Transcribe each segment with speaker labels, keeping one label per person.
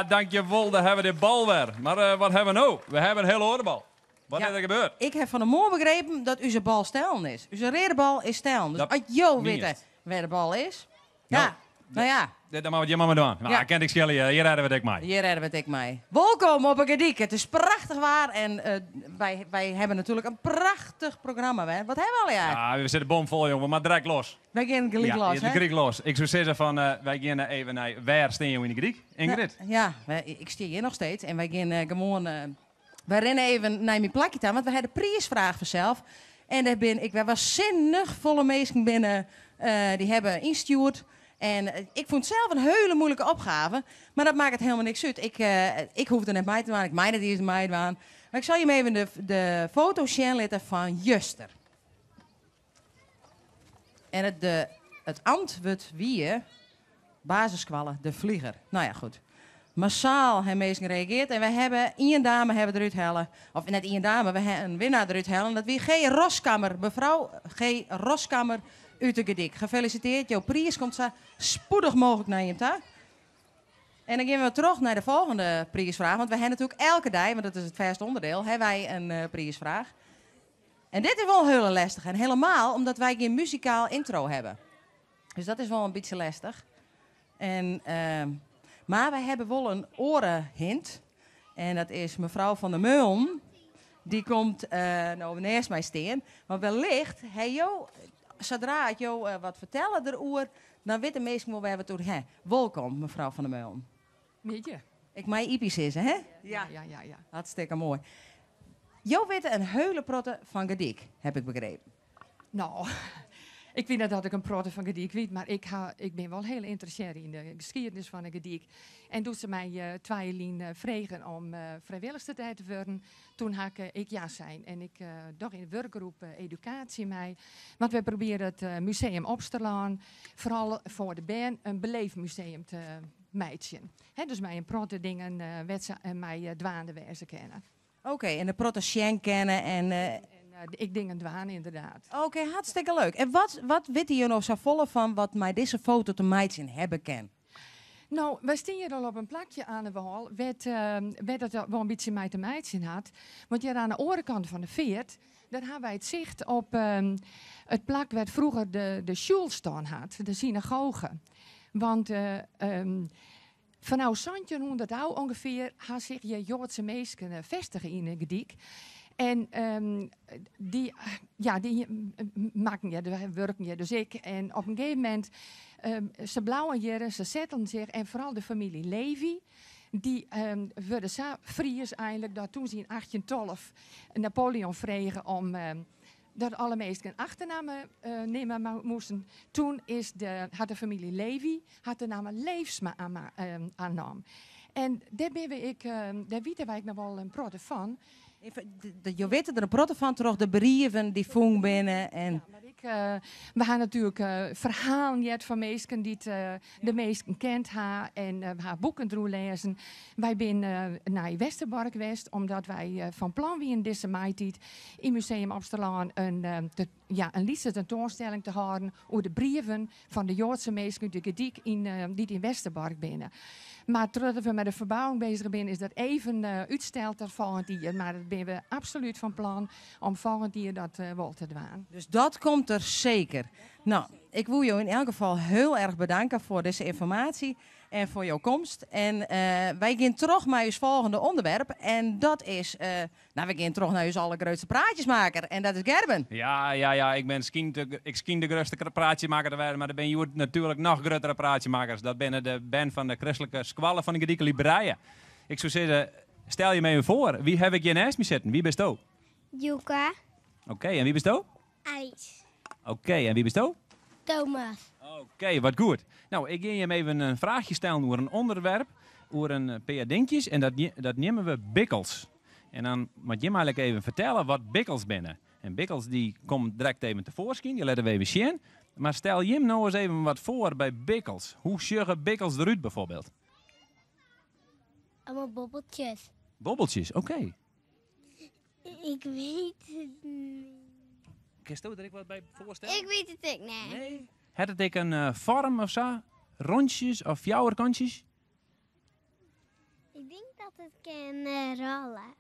Speaker 1: Dankjewol, daar hebben we de bal weer. Maar eh, wat hebben we nou? We hebben een hele oare bal. Wat
Speaker 2: Ja.
Speaker 1: is er gebeurd?
Speaker 2: Ik heb van de morgen begrepen dat onze bal stellen is. Onze rode bal is stellen. Dus
Speaker 1: Dat
Speaker 2: als jou
Speaker 1: meest.
Speaker 2: weten waar de bal is.
Speaker 1: Nou,
Speaker 2: Ja, nou ja,
Speaker 1: Dat moet je maar maar doen. Nou,
Speaker 2: Ja.
Speaker 1: kent ik schellen, hier redden we het ook mee.
Speaker 2: hier redden we het ik mee. Welkom op een Gediek. Het is prachtig waar en eh, wij, wij hebben natuurlijk een prachtig programma. Hè? Wat hebben we al jaar?
Speaker 1: Ja, we zitten bomvol, jongen, maar direct los.
Speaker 2: Wij gaan gelijk
Speaker 1: ja,
Speaker 2: los,
Speaker 1: de
Speaker 2: hè?
Speaker 1: Griek los. Ik zou zeggen van, eh, wij gaan even naar waar steen je in de Griek? Ingrid.
Speaker 2: Nou, ja, ik sta hier nog steeds en wij gaan eh, gewoon... eh, wij rennen even naar mijn plakje aan, want we hadden de prijsvraag vanzelf. En daar ben ik, wij was zinnig volle mensen binnen, eh, die hebben ingestuurd. En eh, ik vond het zelf een hele moeilijke opgave, maar dat maakt het helemaal niks uit. Ik, eh, ik hoefde net mij te maken, ik mij dat eerst mij te maken. Maar ik zal je hem even de, de foto zien laten van Juster. En het, de, het antwoord wie, basiskwallen, de vlieger. Nou ja, goed. Massaal hebben mensen gereageerd. En we hebben één dame hebben eruit hellen. Of net één dame, we hebben een winnaar eruit hellen. Dat wie G. Roskammer, mevrouw G. Roskammer uit de Gedik. Gefeliciteerd, jouw prijs komt zo spoedig mogelijk naar je toe. En dan gaan we terug naar de volgende prijsvraag. Want we hebben natuurlijk elke dag, want dat is het verste onderdeel, hebben wij een eh, prijsvraag. En dit is wel heel lastig. En helemaal omdat wij geen muzikaal intro hebben. Dus dat is wel een beetje lastig. En, ehm, maar wij hebben wel een orenhint. En dat is mevrouw van der Meulen. Die komt eh nou naast mij staan. Maar wellicht, hey jo, zodra het jou eh, wat vertellen erover, dan weet de meesten wel waar we het over hebben. Welkom, mevrouw van der Meulen.
Speaker 3: Weet je?
Speaker 2: Ik mij Ipies is, hè?
Speaker 3: Ja. Ja, ja, ja.
Speaker 2: Hartstikke mooi. Jo weet een heule protte van Gedik, heb ik begrepen.
Speaker 3: Nou, ik weet net dat ik een protte van Gediek weet, maar ik, ha, ik ben wel heel geïnteresseerd in de geschiedenis van de Gediek. En toen ze mij eh twee lien eh, vregen om eh vrijwilligster te worden, toen had ik, eh, ik ja zijn. En ik eh doch in de werkgroep eh, educatie mij. Want wij proberen het eh, museum Opsterlaan, vooral voor de band, een beleefmuseum te meidjen. Hè, dus mij een protte dingen eh wetsen en mij eh, dwaande wijze kennen.
Speaker 2: Oké, en de protte Sjen kennen en... eh,
Speaker 3: En eh, ik dingen dwaan inderdaad.
Speaker 2: Oké, hartstikke leuk. En wat, wat weet je nog zo volle van wat mij deze foto te meidje hebben ken?
Speaker 3: Nou, wij staan hier al op een plakje aan de wal, werd, werd dat wel een beetje mij te meidje had. Want hier aan de orenkant van de veert, daar hebben wij het zicht op ehm, het plak waar vroeger de, de shul staan had, de synagoge. Want eh um, vanaf 1700 ouw ongeveer had zich je Joodse meesken eh, vestigen in de Gediek. En ehm, die, ja, die eh, maken ja, die werken ja, dus ik. En op een gegeven moment Ehm, ze blauwe jaren, ze zetten zich en vooral de familie Levy, die ehm werden zo Fries eigenlijk dat toen ze in 1812 Napoleon vregen om ehm, dat alle meesten een achternaam eh, nemen moesten. Toen is de, had de familie Levy had de naam Leefsma ehm, aannam. En daar ben ik, ehm, daar weten wij nog wel een protte van.
Speaker 2: Even, Je weet er een protte van terug, de brieven die voeng binnen. En...
Speaker 3: Ja, maar ik, eh, we gaan natuurlijk eh verhalen jet van meesten die het, eh, de meesten kent ha en we gaan boeken droe lezen. Wij zijn naar Westerbork geweest omdat wij van plan wie in deze maitijd in Museum Amsterdam een, te, ja, een liedse tentoonstelling te houden over de brieven van de Joodse meesten die Gediek in, die in Westerbork binnen. Maar terwijl we met de verbouwing bezig zijn, is dat even eh uitgesteld tot volgend jaar. Maar dat ben we absoluut van plan om volgend jaar dat eh wel te doen.
Speaker 2: Dus dat komt er zeker. Nou, ik wil jou in elk geval heel erg bedanken voor deze informatie en voor jouw komst. En eh, wij gaan terug naar ons volgende onderwerp. En dat is, eh, nou, we gaan terug naar ons allergrootste praatjesmaker. En dat is Gerben.
Speaker 1: Ja, ja, ja, ik ben misschien de, ik schijn de grootste praatjemaker ter wereld, maar er ben je natuurlijk nog grotere praatjemakers. Dat binnen de band van de christelijke squallen van de Gedieke Libreien. Ik zou zeggen, stel je me even voor, wie heb ik hier naast me zitten? Wie bent u?
Speaker 4: Juka.
Speaker 1: Oké, en wie bent u?
Speaker 4: Alice.
Speaker 1: Oké, en wie bent u?
Speaker 4: Thomas.
Speaker 1: Oké, wat goed. Nou, ik ga je hem even een vraagje stellen over een onderwerp, over een eh, paar dingetjes. En dat, dat nemen we bikkels. En dan moet je maar even vertellen wat bikkels binnen. En bikkels die komt direct even tevoorschijn, die laten we even zien. Maar stel je hem nou eens even wat voor bij bikkels. Hoe sjuggen bikkels eruit bijvoorbeeld?
Speaker 4: Allemaal bobbeltjes.
Speaker 1: Bobbeltjes, oké.
Speaker 4: Ik weet het niet.
Speaker 1: Kun je er wat bij voorstellen?
Speaker 4: Ik weet het ook niet.
Speaker 1: Nee. Het het ik een eh, vorm of zo? Rondjes of fjouwerkantjes?
Speaker 4: het kin rolle.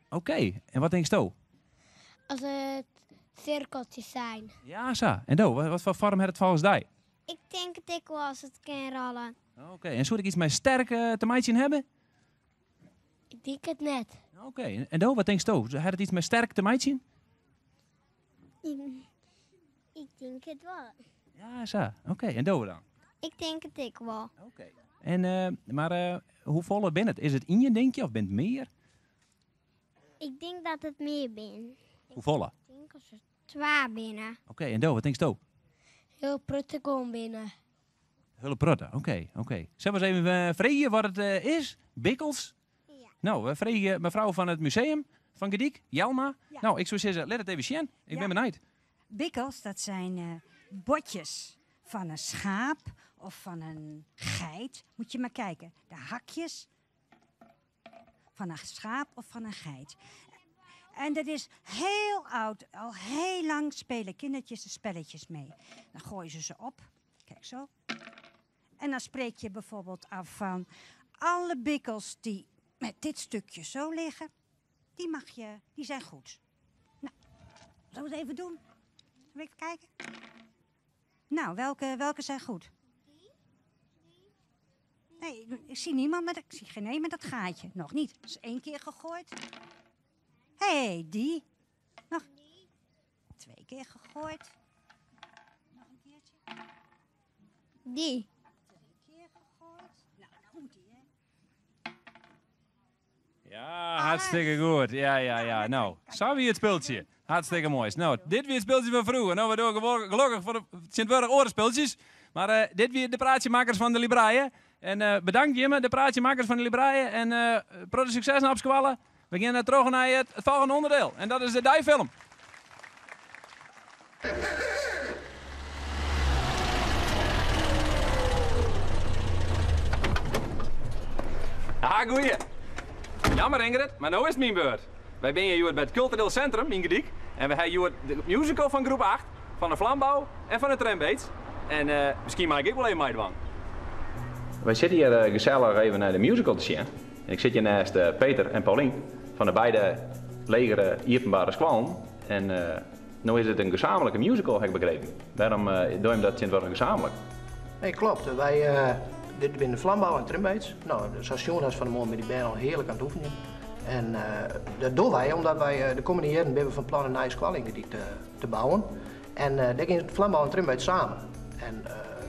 Speaker 1: Oké, en wat tinksto?
Speaker 4: As it sirkeltsjes zijn.
Speaker 1: Ja, sa. En do, wat foar foarm hat it folgens dy?
Speaker 4: Ik tink it ek wol as it kin rolle.
Speaker 1: Oké, en soe it iets mei sterk te meitsjen hawwe?
Speaker 4: Ik tink it net.
Speaker 1: Oké, en do, wat tinksto? Hat it iets mei sterk te meitsjen?
Speaker 4: Ik tink it wol.
Speaker 1: Ja, sa. Oké, en do dan?
Speaker 4: Ik tink it ek wol.
Speaker 1: Oké. En, mar hoefolle binne it? Is it ien dinkje of binne it mear?
Speaker 4: Ik tink dat it mear binne.
Speaker 1: Hoefolle?
Speaker 4: Ik tink as it twa binne.
Speaker 1: Oké, en do, wat tinksto?
Speaker 4: Hiel protte guon binne.
Speaker 1: Hiele protte, oké, oké. Sille we ris even freegje wat it is? Bikkels?
Speaker 4: Ja.
Speaker 1: No, we freegje mefrou fan it museum fan Garyp, Jelma.
Speaker 5: Ja.
Speaker 1: No, ik soe sizze, lit it even sjen. Ik
Speaker 5: Ja.
Speaker 1: bin benijd.
Speaker 5: Bikkels, dat zijn botjes van een schaap of van een geit. Moet je maar kijken. De hakjes van een schaap of van een geit. En dat is heel oud. Al heel lang spelen kindertjes de spelletjes mee. Dan gooien ze ze op. Kijk zo. En dan spreek je bijvoorbeeld af van alle bikkels die met dit stukje zo liggen, die zijn goed. Nou, zullen we het even doen? Zullen we even kijken? Nou, welke zijn goed? Nee, ik zie niemand met, ik zie geen een met dat gaatje. Nog niet. Dat is 1 keer gegooid. Hé, hey, die. Nog 2 keer gegooid. Nog een keertje.
Speaker 4: Die.
Speaker 5: 2 keer gegooid. Nou, dan komt die, hè.
Speaker 1: Ja, hartstikke goed. Ja, ja, ja. Nou, zo wie het speeltje. Hartstikke mooi. Nou, dit weer het speeltje van vroeger. Nou, we doen gelukkig voor de Sint-Wurg orenspeltjes. Maar dit weer de praatjemakers van de Libraaien. En bedankt Jimme, de praatjemakers van de Libraaien. En protte succes naar op skoalle. We gaan terug naar het volgende onderdeel. En dat is de dijfilm. Ah, goeie. Jammer Ingrid, maar nu is het mijn beurt. Wij zijn hier bij het Cultureel Centrum in Garyp. En we hebben hier de musical van groep 8, van de Flambouw en van de Trambeets. En misschien maak ik wel even mee van. Wij zitten hier gezellig even naar de musical te zien. En ik zit hier naast Peter en Paulien van de beide legere openbare scholen. En nu is het een gezamenlijke musical, heb ik begrepen. Waarom doe je dat sinds gezamenlijk?
Speaker 6: Nee, klopt. Wij dit binnen de Flambouw en Trambeets. Nou, de station is van de morgen met die band al heerlijk aan het oefenen. En dat doen wij omdat wij de komende jaren ben we van plan een nieuwe school in Garyp te bouwen. En daar gaan Flambouw en Trambeets samen. En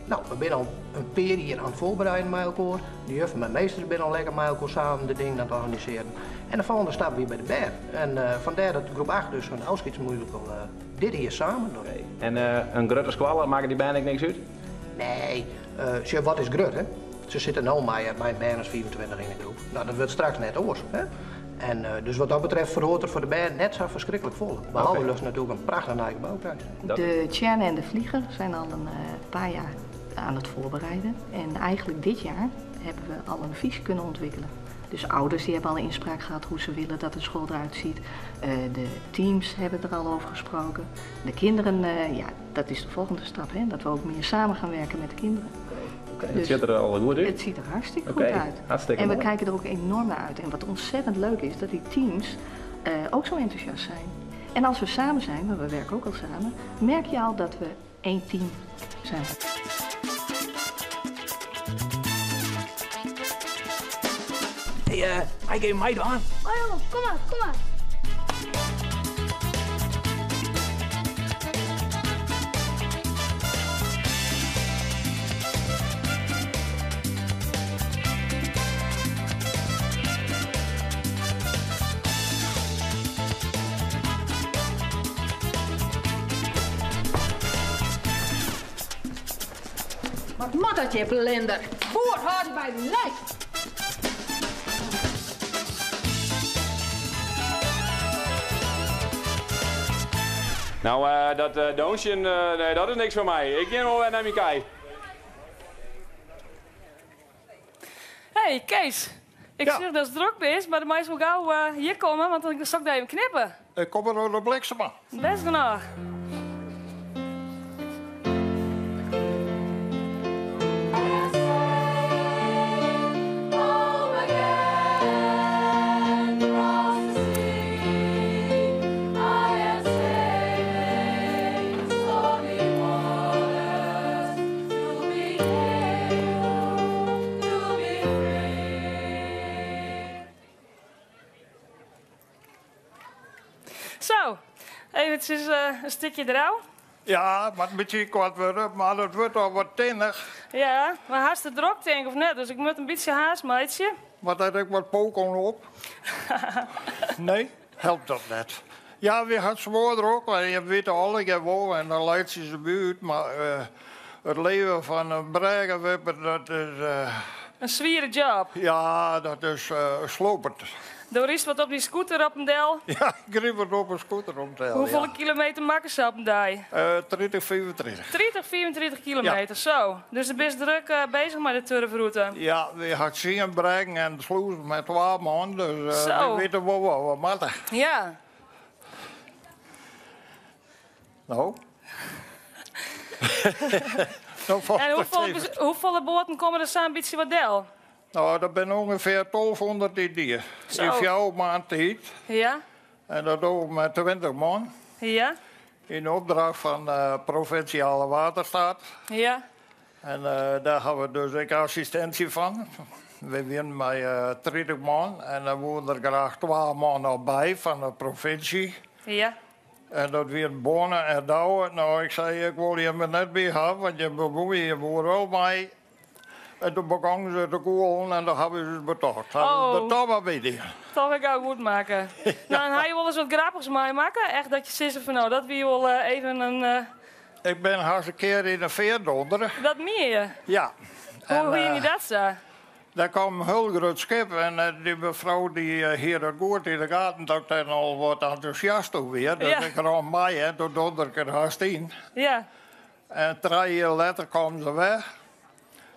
Speaker 6: we zijn al een paar hier aan het voorbereiden met elkaar. De juf en mijn meester zijn al lekker met elkaar samen de dingen aan het organiseren. En de volgende stap weer bij de band. En vandaar dat groep 8 dus een afscheidsmusical dit hier samen doet.
Speaker 1: Oké. En een grote squallen, maken die bijna niks uit?
Speaker 6: Nee, wat is grut, hè? Ze zitten nu met mijn band is 24 in de groep. Nou, dat wordt straks net oors, hè? En dus wat dat betreft verhoort er voor de band net zo verschrikkelijk vol. Behalve dat ze natuurlijk een prachtig nieuw gebouw krijgen.
Speaker 7: De Tjerne en de Vlieger zijn al een paar jaar aan het voorbereiden. En eigenlijk dit jaar hebben we al een fiche kunnen ontwikkelen. Dus ouders die hebben al inspraak gehad hoe ze willen dat de school eruit ziet. De teams hebben er al over gesproken. De kinderen, ja, dat is de volgende stap, hè? Dat we ook meer samen gaan werken met de kinderen.
Speaker 1: Oké, het
Speaker 7: Dus
Speaker 1: ziet er al goed uit.
Speaker 7: Het ziet er hartstikke
Speaker 1: Oké,
Speaker 7: goed uit.
Speaker 1: Hartstikke
Speaker 7: En we
Speaker 1: mooi.
Speaker 7: kijken er ook enorm naar uit. En wat ontzettend leuk is, dat die teams ook zo enthousiast zijn. En als we samen zijn, maar we werken ook al samen, merk je al dat we één team zijn.
Speaker 1: Hey, hij geeft mij aan.
Speaker 4: Oh jongen, kom maar, kom maar.
Speaker 3: Wat moet dat je blinder? Boer, houd bij de lijf.
Speaker 1: Nou, dat doosje, nee, dat is niks voor mij. Ik ga wel weer naar mijn kei.
Speaker 8: Hey Kees, ik zie dat het druk is, maar dan moet je zo gauw hier komen, want dan zal ik daar even knippen.
Speaker 9: Ik kom er door de bliksem aan.
Speaker 8: Best genoeg. Eventsjes in stikje derôf.
Speaker 9: Ja, it moat in bytsje koart wurde, mar it wurdt al wat tinnich.
Speaker 8: Ja, mar hast it drok tink of net, dus ik moat in bytsje haast meitsje.
Speaker 9: Moat der ek wat pokon op? Nee, helpt dat net. Ja, wy ha it smoar drok, want je witte allegear wol en dan laitsje se by út, mar it leven fan in brêgewipper, dat is.
Speaker 8: In swiere job.
Speaker 9: Ja, dat is slopend.
Speaker 8: Do rydst wat op dyn scooter op en del?
Speaker 9: Ja, ik ryd wat op in scooter op en del.
Speaker 8: Hoefolle kilometer makkest sa op in dei?
Speaker 9: 30, 35.
Speaker 8: 30, 35 kilometer, zo. Dus do bist drok bezich mei de turfrûte?
Speaker 9: Ja, wy ha tsien brêgen en slûzen mei twa man, dus wy witte wol wat we moatte.
Speaker 8: Ja.
Speaker 9: No.
Speaker 8: En hoefolle boaten komme der sa'n bytsje wat del?
Speaker 9: No, dat binne ûngefear tolvehûndert dy die. Yn fjouwer maand tiid.
Speaker 8: Ja.
Speaker 9: En dat dogge we mei 20 man.
Speaker 8: Ja.
Speaker 9: Yn opdracht fan Provinciale Waterstaat.
Speaker 8: Ja.
Speaker 9: En dêr ha we dus ek assistinsje fan. We wienen mei 30 man en dan woene der graach twa man noch by fan de provinsje.
Speaker 8: Ja.
Speaker 9: En dat wienen Bonne en Douwe. No, ik sei, ik wol jimme net by ha, want jim bemuoie jim oeral mei. En toen begongen ze te koelen en dan hawwe se betocht.
Speaker 8: Oh.
Speaker 9: Dat toch mar by dy.
Speaker 8: Toch wer gau goed makke. Nou, en ha je wolris wat grappichs meimakke? Echt dat je sizze fan no, dat wie wol even in.
Speaker 9: Ik bin hast in kear yn de feart dondere.
Speaker 8: Dat mien je?
Speaker 9: Ja.
Speaker 8: Hoe hoe gie dat sa?
Speaker 9: Dêr kaam in hiel grut skip en dy mefrou dy hie dat goed yn de gaten dat ik dêr nochal wat entûsjast oer wie. Dus ik rûn mei en doe dondere ik der hast yn.
Speaker 8: Ja.
Speaker 9: En trije jier letter kaam se wer.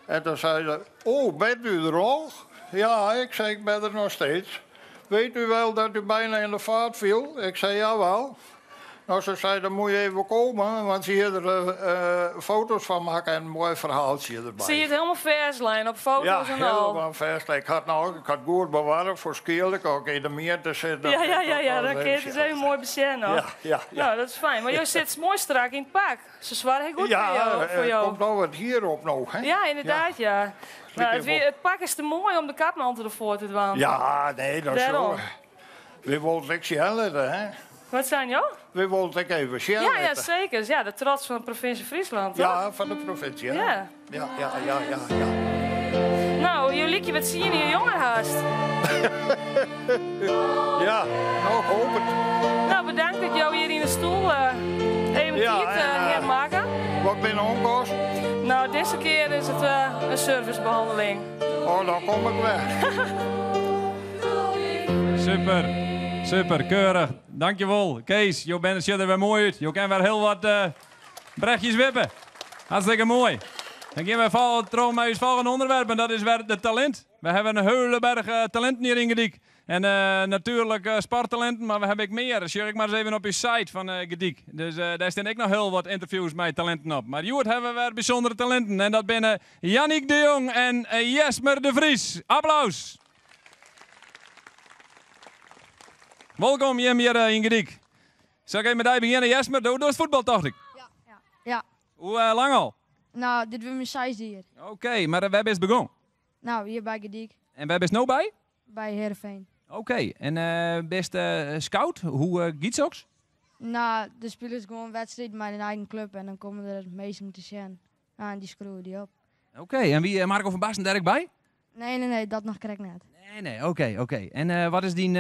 Speaker 9: En toen sei se, oh, bent u er al? Ja, ik zei, ik ben er nog steeds. Weet u wel dat u bijna in de vaart viel? Ik zei, jawel. Nou, ze zei, dan moet je even komen, want ze hier er foto's van maken en een mooi verhaaltje erbij.
Speaker 8: Zie je it hielendal fêstlein op foto's
Speaker 9: Ja,
Speaker 8: en al?
Speaker 9: hielendal fêstlein. Ik had, nou, ik had goed bewarre foar skielk, as ik yn de miente sit.
Speaker 8: Ja, ja, ja, ja, dan kin je it ris even moai besjen noch.
Speaker 9: Ja, ja, ja.
Speaker 8: Nou, dat is fijn. Mar jo sit moai strak yn it pak. Se soargje goed
Speaker 9: Ja,
Speaker 8: foar jo. Foar jo.
Speaker 9: komt no wat hier op no, hè?
Speaker 8: Ja, ynderdaad, ja. Nou, it pak is te moai om de kapmantel derfoar te dwaan.
Speaker 9: Ja, nee, dat is
Speaker 8: Dêrom.
Speaker 9: zo. Wy wolle it ek sjen litte, hè?
Speaker 8: Wat sein jo?
Speaker 9: Wy wolle it ek even sjen
Speaker 8: Ja, ja,
Speaker 9: litte.
Speaker 8: seker. Ja, de trots fan de provinsje Fryslân, toch?
Speaker 9: Ja, fan de provinsje. Ja.
Speaker 8: Ja.
Speaker 9: Ja, ja, ja, ja, ja.
Speaker 8: No, jo lykje wat tsien jier jonger hast.
Speaker 9: Ja, no, ik hoop it.
Speaker 8: No, bedankt dat jo hjir yn de stoel even
Speaker 9: Ja,
Speaker 8: tiid
Speaker 9: en,
Speaker 8: hier makken.
Speaker 9: Wat binne onkosten?
Speaker 8: No, dizze kear is it in servicebehanneling.
Speaker 9: Oh, dan kom ik wer.
Speaker 1: Super, super, keurich. Dankjewol. Kees, jo binne sjogge der wer moai út. Jo kinne wer hiel wat brechtjes wippe. Hartstikke moai. Dan gean we troch mei ús folgjende ûnderwerp en dat is wer de talint. We hawwe in hiele berch talinten hjir yn Garyp. En natuerlik sporttalenten, mar we hawwe ek mear. Sjoch ik mar ris even op ús site fan Garyp. Dus dêr stean ek noch hiel wat ynterviews mei talinten op. Mar hjoed hawwe we wer bysûndere talinten. En dat binne Yannick de Jong en Jesmer de Vries. Applaus! Wolkom jim hjir yn Garyp. Sil ik even mei dy begjinne, Jesmer? Do dochst fuotbal, tocht ik?
Speaker 4: Ja. Ja.
Speaker 1: Hoe lang al?
Speaker 4: No, dit wurdt myn seisde jier.
Speaker 1: Oké, mar wêr bist begûn?
Speaker 4: No, hjir by Garyp.
Speaker 1: En wêr bist no by?
Speaker 4: By Heerenveen.
Speaker 1: Oké, en bist scout? Hoe giet soks?
Speaker 4: No, de spilers gewoan wedstriden mei de eigen klup en dan komme der minsken te sjen. No, en dy skriuwe dy op.
Speaker 1: Oké, en wie Marco van Basten dêr ek by?
Speaker 4: Nee, nee, nee, dat noch krekt net.
Speaker 1: Nee, nee, oké, oké. En wat is dyn,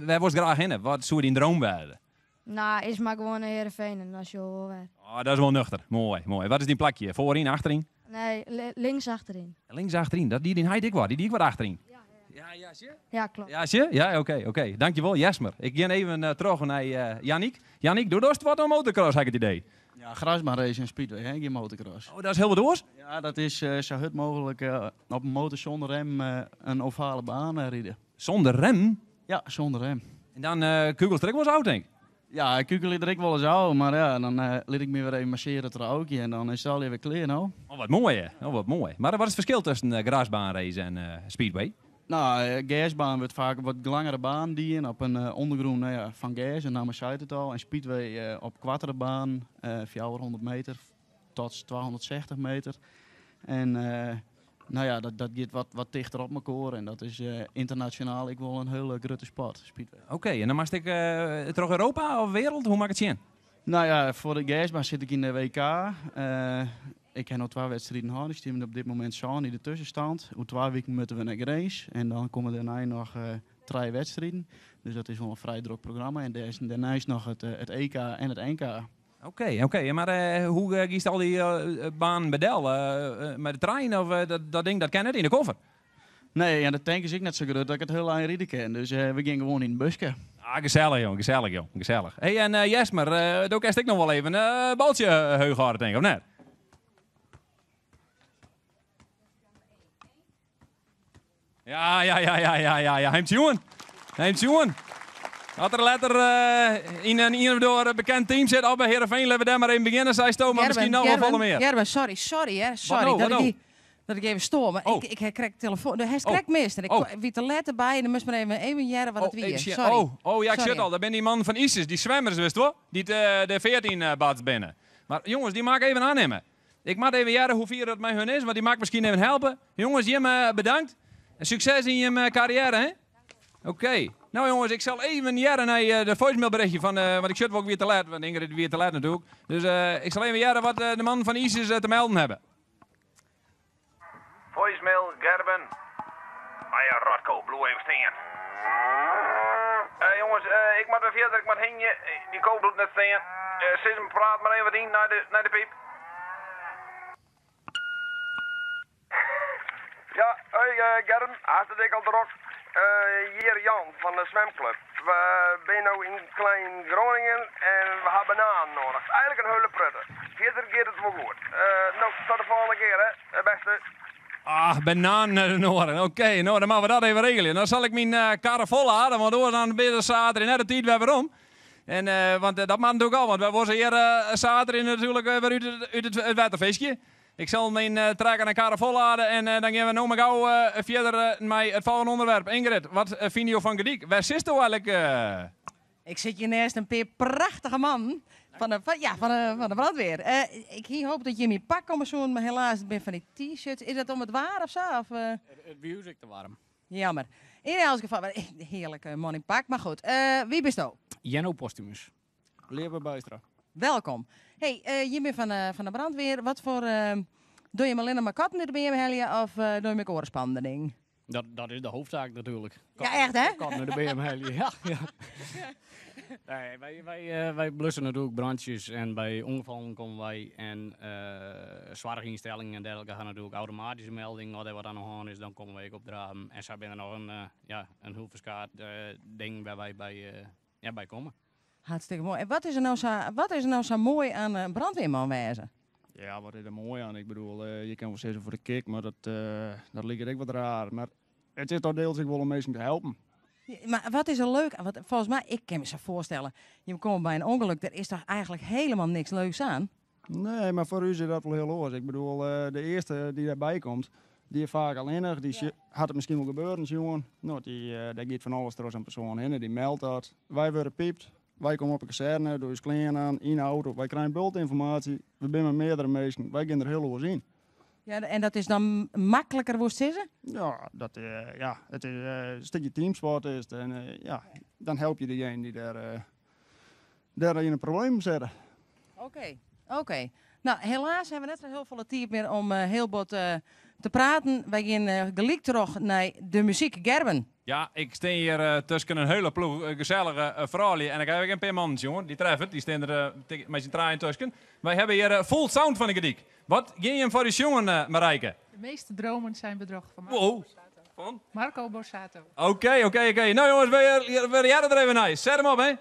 Speaker 1: wêr wolst graach hinne? Wat soe dyn droom wêze?
Speaker 4: No, is mar gewoan nei Heerenveen en dan sjogge we wol wer.
Speaker 1: Oh, dat is wol nuchter. Moai, moai. Wat is dyn plakje? Foaryn, achteryn?
Speaker 4: Nee, links achteryn.
Speaker 1: Links achteryn, dat die dyn heit ek wat. Dy die ek wat achteryn.
Speaker 4: Ja,
Speaker 1: ja. Ja, sje?
Speaker 4: Ja, klopt.
Speaker 1: Ja, sje? Ja, oké, oké. Dankjewol, Jesmer. Ik gean even troch nei Yannick. Yannick, do dochst wat oan motocross, ha ik it idee.
Speaker 10: Ja, grasbaanrace en speedway, hè? Gjin motocross.
Speaker 1: Oh, dat is hiel wat oars?
Speaker 10: Ja, dat is sa hurd mooglik op in motor sûnder rem in ovale baan ride.
Speaker 1: Sûnder rem?
Speaker 10: Ja, sûnder rem.
Speaker 1: En dan kukelst der ek wolris ôf, tink?
Speaker 10: Ja, ik kukelje der ek wolris ôf, mar ja, dan lit ik my wer even massearje troch Aukje en dan is it allegear wer klear no.
Speaker 1: Oh, wat moai, hè? Oh, wat moai. Mar wat is it ferskil tusken grasbaanrace en speedway?
Speaker 10: No, gersbaan wurdt faak op wat langere baan dien, op in ûndergrûn no ja, fan gers, de namme seit it al. En speedway op koartere baan, 400 meter tot 260 meter. En. Nou ja, dat, dat giet wat, wat tichter op mekoar en dat is ynternasjonaal ek wol in hiele grutte sport, speedway.
Speaker 1: Oké, en dan moatst ek troch Europa of wereld? Hoe moat ik it sjen?
Speaker 10: Nou ja, foar de gersbaan sit ik yn de WK. Ik ha no twa wedstriden hân. Ik stean op dit momint sân yn de tussenstand. Oer twa wiken moatte we nei Grins en dan komme dêrnei noch trije wedstriden. Dus dat is wol in frij drok programma. En dêrneist noch it EK en it NK.
Speaker 1: Oké, oké. Mar hoe giest al dy banen by del? Mei de trein of dat ding dat kin net yn de koffer?
Speaker 10: Nee, ja, de tank is ek net sa grut dat ik it hiel ein ride kin. Dus we gean gewoan yn in buske.
Speaker 1: Ah, gesellich jong, gesellich jong, gesellich. Hey, en Jesmer, do kinst ek noch wol even in baltsje heech hâlde tink ik, of net? Ja, ja, ja, ja, ja, ja, ja. Him sjoen. Him sjoen. As er letter yn in ien of oar bekend team sit, of by Heerenveen, laten we dêr mar even begjinne, seisto, mar miskien noch wol folle mear.
Speaker 2: Gerben, sorry, sorry, hè. Sorry
Speaker 1: Wat no,
Speaker 2: dat,
Speaker 1: wat
Speaker 2: ik
Speaker 1: no?
Speaker 2: dy, dat ik even stoar, mar
Speaker 1: Oh.
Speaker 2: ik ha krekt telefoan. Do hast
Speaker 1: Oh.
Speaker 2: krekt mist en ik
Speaker 1: Oh.
Speaker 2: wie te let derby en dan moast mar even, even hearre wat it
Speaker 1: Oh,
Speaker 2: wie.
Speaker 1: even sjen.
Speaker 2: Sorry.
Speaker 1: Oh, oh ja, ik
Speaker 2: Sorry.
Speaker 1: sjoch al. Dat binne dy mannen fan ISIS, dy swimmers, witst wol? Dy't de 14 bats binne. Mar jonges, dy moat ik even oannimme. Ik moat even hearre hoe fier dat mei hun is, want dy moat ik miskien even helpe. Jonges, jimme bedankt. En sukses yn jimme karriêre, hè? Oké. Nou jonges, ik sil even hearre nei de voicemailberichtje fan, want ik sjoch wol ik wie te let, want Ingrid wie te let natuerlik. Dus ik sil even hearre wat de mannen fan ISIS te melden hawwe.
Speaker 11: Voicemail Gerben. Ah ja, rotko, bliuw even stean. Jonges, ik moat wer fierder, ik moat hingje. Dy ko bliuwt net stean. Sis him, praat mar even wat yn nei de, nei de piip. Ja, hoi Gerben, hast it ek al drok? Hjir Jan fan de swimklup. We binne no yn Klein Groningen en we ha bananen nedich. Eigenlik in hiele protte. Fierder giet it wol goed. No, tot de folgjende kear, hè. Bêste.
Speaker 1: Ah, bananen nei de Noarden. Oké, no dan moatte we dat even regelje. Dan sil ik myn karre follade, want oars dan binne se saterdei net op tiid wer werom. En, want dat moat natuerlik al, want wy wolle se hjir saterdei natuerlik wer út it, út it wetter fiskje. Ik sil myn trekker en karre follade en dan gean we no mar gau fierder mei it folgjende ûnderwerp. Ingrid, wat fine jo fan Garyp? Wêr sitsto eigenlik?
Speaker 2: Ik sit hjir neist in pear prachtige mannen fan de, fan, ja, fan de brandweer. Ik hie hope dat jimme yn pak komme soenen, mar helaas, it binne fan dy t-shirts. Is dat om it waar of sa? Of?
Speaker 12: It wie ús ek te waarm.
Speaker 2: Jammer. Yn elts gefal, mar, hearlike man yn pak. Mar goed, wie bisto?
Speaker 12: Jenno Posthumus.
Speaker 10: Leeuwen Bijstra.
Speaker 2: Welkom. Hey, jim binne fan de brandweer. Wat foar, dogge jim allinnich mar katten út de beam helje of dogge jim ek oare spannende dingen?
Speaker 12: Dat is de hoofdzaak natuurlijk.
Speaker 2: Ja, echt hè?
Speaker 12: Katten út de beam helje, ja. ja. Nee, wy blusse natuerlik brantsjes en by ûngefallen komme wy en soarchynstellingen en dergelike ha natuerlik automatyske meldingen. As der wat oan de hân is, dan komme wy ek opdraven. En sa binne der noch in, ja, in hiel ferskaat dingen wêr't wy ja, by komme.
Speaker 2: Hartstikke moai. En wat is der no sa, wat is der no sa moai oan in brandweerman wêze?
Speaker 10: Ja, wat is der moai oan? Ik bedoel, je kinne wol sizze foar de kick, mar dat liket ek wat raar. Mar it is toch deels ek wol om minsken te helpen.
Speaker 2: Ja, mar wat is der leuk oan? Want folgens my, ik kin my sa foarstelle, je komme by in ûngelok, dêr is toch eigenlik hielendal niks leuks oan?
Speaker 10: Nee, mar foar ús is dat wol hiel oars. Ik bedoel, de earste dy't dêrby komt, dy is faak allinnich, dy hat it miskien wol gebeuren sjoen. No, dêr giet fan alles troch sa'n persoan hinne, dy meldt dat. Wy wurde pypt, wy komme op de kazerne, dogge ús klean oan, yn de auto. Wy krije in bult ynformaasje, we binne mei meardere minsken, wy gean der hiel oars yn.
Speaker 2: Ja, en dat is dan makliker, wolst sizze?
Speaker 10: Ja, ja, it is in stikje teamsport is it. En ja, dan help je dejene dy't dêr yn in probleem sitte.
Speaker 2: Oké. No, helaas hawwe we net sa hiel folle tiid mear om hiel bot te praten. Wy gean gelyk troch nei de muzyk. Gerben.
Speaker 1: Ja, ik stean hjir tusken in hiele ploech gesellige froulju. En ik ha ek in pear mannen, jongen. Dy treffe, dy stean der mei syn trijen tusken. Wy hawwe hjir Full Sound fan de Garyp. Wat gean jim foar ús sjongen, Marijke?
Speaker 13: De meeste dromen zijn bedrog van Marco
Speaker 1: Wow.
Speaker 13: Borsato.
Speaker 1: Van?
Speaker 13: Marco Borsato.
Speaker 1: Oké. Nou jongens, we hearre der even nei. Set him op, hè.